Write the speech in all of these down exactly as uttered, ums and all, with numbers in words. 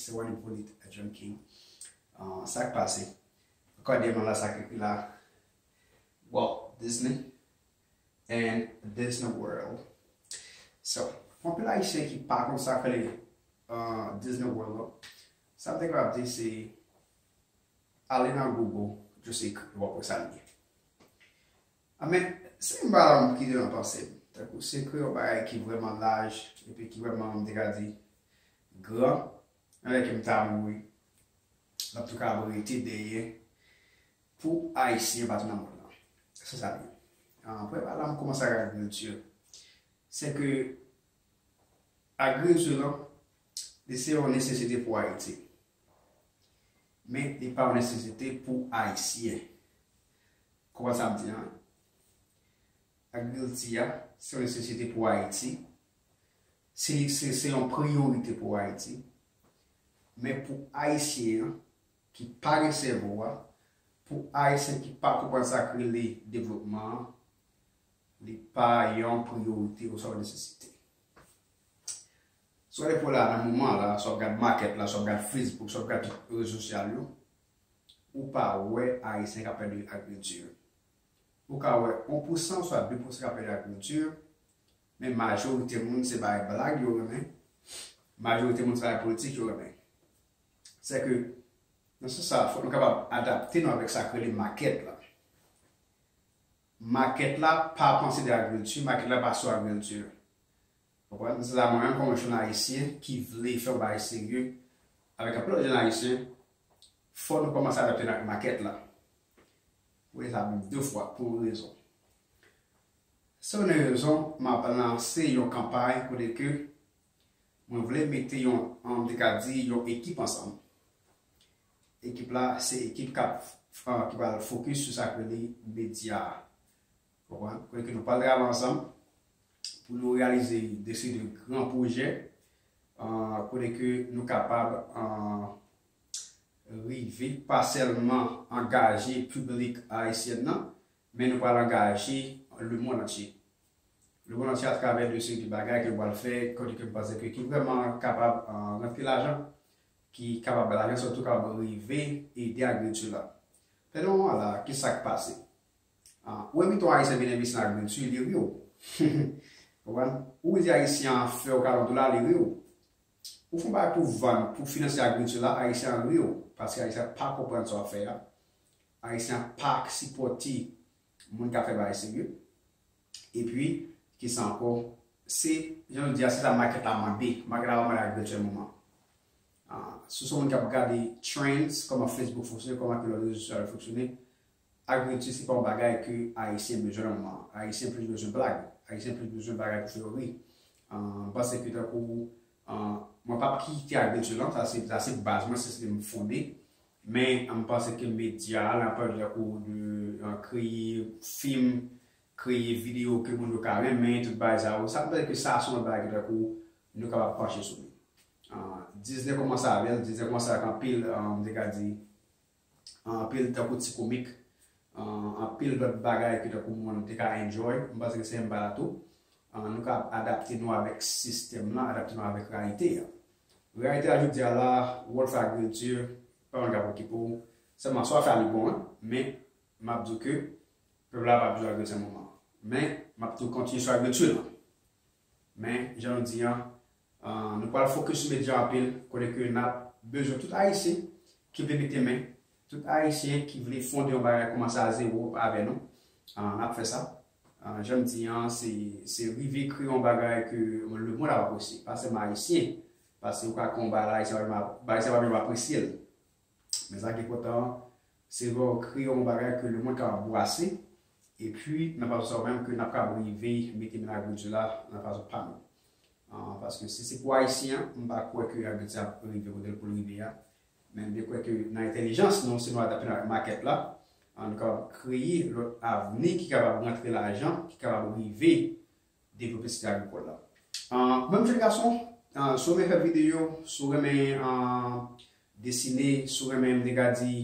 Se Wally Bullet, John King. Ah, sa k pase? Ankò dèyè m la, sa k ekri la, Walt Disney and Disney World. So, anpil Ayisyen ki pa konn sa k rele, ah, Disney World la. Sa m te kapab di se ale nan Google, just ekri, w ap wè sa l ye. Amen. Se yon bagay ki te nan panse m. Tankou se kreye yon bagay ki vrèman laj, epi ki vrèman, m te ka di, gran, anlè ke m ta mouri, l ap tou ka rete dèyè pou Ayisyen patou nan mond lan. Se sa l ye. Ah, premye bagay la, m kòmanse ak agrikilti. Se ke agrikilti lan, li se yon nesesite pou Ayiti. Men, li pa yon nesesite pou Ayisyen. Konprann sa m di an? Agrikilti a, se yon nesesite pou Ayiti. Se, se, se yon priyorite pou Ayiti. Men pou Ayisyen an, ki pa gen sèvo a, pou Ayisyen ki pa konprann sa k rele devlopman an, li pa yon priyorite oswa yon nesesite. Si w gade pou la, nan moman la, si w ap gad makèt la, si w ap gad Facebook, si w ap gad tout rezo sosyal yo, ou pa wè Ayisyen k ap pèdi agrikilti. Ou ka wè yon pousan oswa de pousan k ap pèdi agrikilti, men majorite moun se bay blag yo renmen, majorite moun se bay politik yo renmen. Se ke, nan sans sa, fòk nou kapab adapte nou avèk sa k rele makèt la. Makèt la pa panse de agrikilti, makèt la pa sou agrikilti. Konprann? Se sa mwen menm kòm yon jèn ayisyen ki vle fè yon bagay serye avèk anpil lòt jèn ayisyen, fò nou kòmanse adapte nou ak makèt la. Wi, sa menm de fwa, pou yon rezon. Se yon rezon, m ap lanse yon kanpay kote ke mwen vle mete yon, an, m te ka di, yon ekip ansanm. Ekip la, se ekip k ap, an, ki pral fokis sou sa k rele medya a. Konprann? Kote ke nou pral travay ansanm pou nou reyalize de seri de gran pwojè, an, kote ke nou kapab, an, rive pa sèlman angaje piblik ayisyèn nan, men nou pral angaje lemonn antye. Lemonn antye atravè de seri de bagay ke nou pral fè, kote ke m panse ke ki vrèman kapab, an, rantre lajan, ki kapab bay lajan, sitou kapab rive ede agrikilti la. Pandan moman la, ki sa k pase? Ah, ou envite yon Ayisyen vin envesti nan agrikilti, li ri w. Konprann? Ou di Ayisyen an fè w kalon dola, li ri w. Ou fè yon bagay pou vann, pou finanse agrikilti la, Ayisyen an ri w. Paske Ayisyen an pa konprann sa w ap fè a. Ayisyen an pa sipòte moun k ap fè bagay serye. Epi, kisa ankò? Se, jan nou di a, se sa makèt la mande. Makèt la pa mande agrikilti nan moman. Ah, si w se yon moun k ap gade trends, kòman Facebook fonksyone, kòman ke lòt rezo sosyal yo fonksyone, agrikilti se pa yon bagay ke Ayisyen bezwen nan moman an. Ayisyen plis bezwen blag. Ayisyen plis bezwen bagay pou fè yo ri. Ah, m panse ke tankou, ah, mwen p ap kite agrikilti lan, sa se, sa se baz mwen, se sa m fonde. Men, ah, m panse ke medya, lè n ap pale tankou de, ah, kreye fim, kreye videyo ke moun yo ka renmen, tout bagay sa yo, sa m panse ke sa se yon bagay ke tankou nou kapab panche sou li. Ah, Disney kòmanse avè l, Disney kòmanse ak anpil, ah, m te ka di, anpil tankou ti komik, ah, anpil lòt bagay ke tankou moun te ka enjoy. M panse ke se menm bagay la tou. Ah, nou ka adapte nou avèk sistèm lan, adapte nou avèk reyalite a. Reyalite a jodi a la, w ap fè agrikilti, pa moun k ap okipe w. Sèlman, sa w ap fè a li bon, wi, men m ap di w ke pèp la pa bezwen agrikilti nan moman an. Men, m ap tou kontinye sou agrikilti lan. Men, jan nou di an, ah, nou pral fokis sou medya anpil, kote ke n ap bezwen tout Ayisyen ki vle mete men, tout Ayisyen ki vle fonde yon bagay, kòmanse a zewo avè nou. Ah, n ap fè sa. Ah, jan m di an, se, se rive kreye yon bagay ke lemonn ap apresye, pa sèlman Ayisyen. Paske ou ka kreye yon bagay la, Ayisyen pa menm ap-, Ayisyen pa menm apresye l. Men sa ki enpòtan an, se lè w kreye yon bagay ke lemonn kapab bwase, epi nan fason sa menm ke n ap kapab rive mete men nan agrikilti la nan fason pa nou. Ah, paske si se pou Ayisyen an, m pa kwè ke agrikilti ap rive kote l pou l rive a. Men m byen kwè ke nan entèlijans nou, si nou adapte nou ak makèt la, ah, nou kapab kreye lòt avni ki kapab rantre lajan, ki kapab rive devlope sektè agrikòl la. Ah, menm jèn gason, ah, si w renmen fè videyo, si w renmen, ah, desine, si w renmen, m te ka di,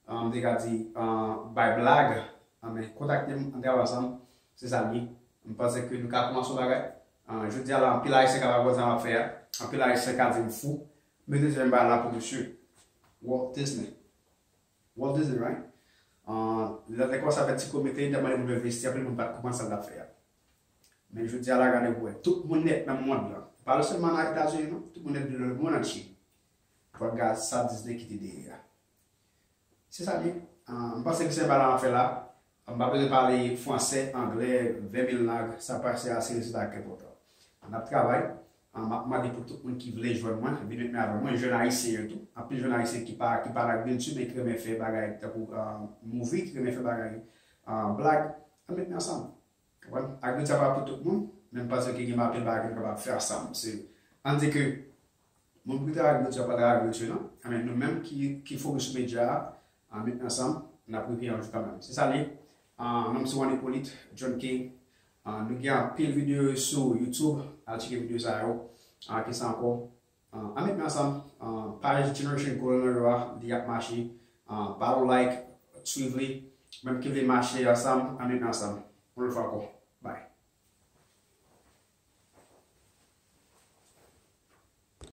ah, m te ka di, ah, bay blag, ah, men kontakte m, ann travay ansanm, se sa l ye. M panse ke nou ka kòmanse yon bagay. Ah, jodi a la, anpil Ayisyen ka pa konn sa m ap fè a. Anpil Ayisyen ka di m fou. Mete zye m ba la pou mesye Walt Disney. Walt Disney, right? Uh, lè te kòmanse avèk ti komite, li te mande pou m envesti, anpil moun pa t konprann sa l t ap fè a. Men jodi a la, gade pou wè, tout moun nèt nan mond lan, pa sèlman nan Etazini, non, tout moun nèt nan lemonn antye, pou ap gade sa Disney kite dèyè a. Se sa li ye. Uh, m panse ke se bagay la m ap fè la. M pa bezwen pale fransè, anglè, ven mil lang, sa pase a, se rezilta ki enpòtan. N ap travay. Uh, m ap mande pou tout moun ki vle jwenn mwen, vin met men avè mwen, jèn ayisyen yo tou. Anpil jèn ayisyen ki pa, ki pa nan kilti, men ki renmen fè bagay tankou uh, movie, ki renmen fè bagay uh, blag. Ann met men ansanm. Konprann? Agrikulti a pa pou tout moun, men m panse ke gen anpil bagay ke nou kapab fè ansanm. Se, ann di ke moun ki te agrikulti a pa te agrikulti non. Anben, nou menm ki, ki fokis sou medya a, ann met ansanm, n ap rive yon jou kanmenm. Se sa li ye. Uh, non m se Juan Hyppolite, John King. Uh, nou gen anpil videyo sou YouTube, al tcheke videyo sa yo. Uh, ki sa ankò? Uh, ann met men ansanm, uh, paj Generation Golden Era, li ap mache. Uh, ba l like, swiv li. Menm ki vle mache ansanm, ann met men ansanm. Yon lòt fwa ankò.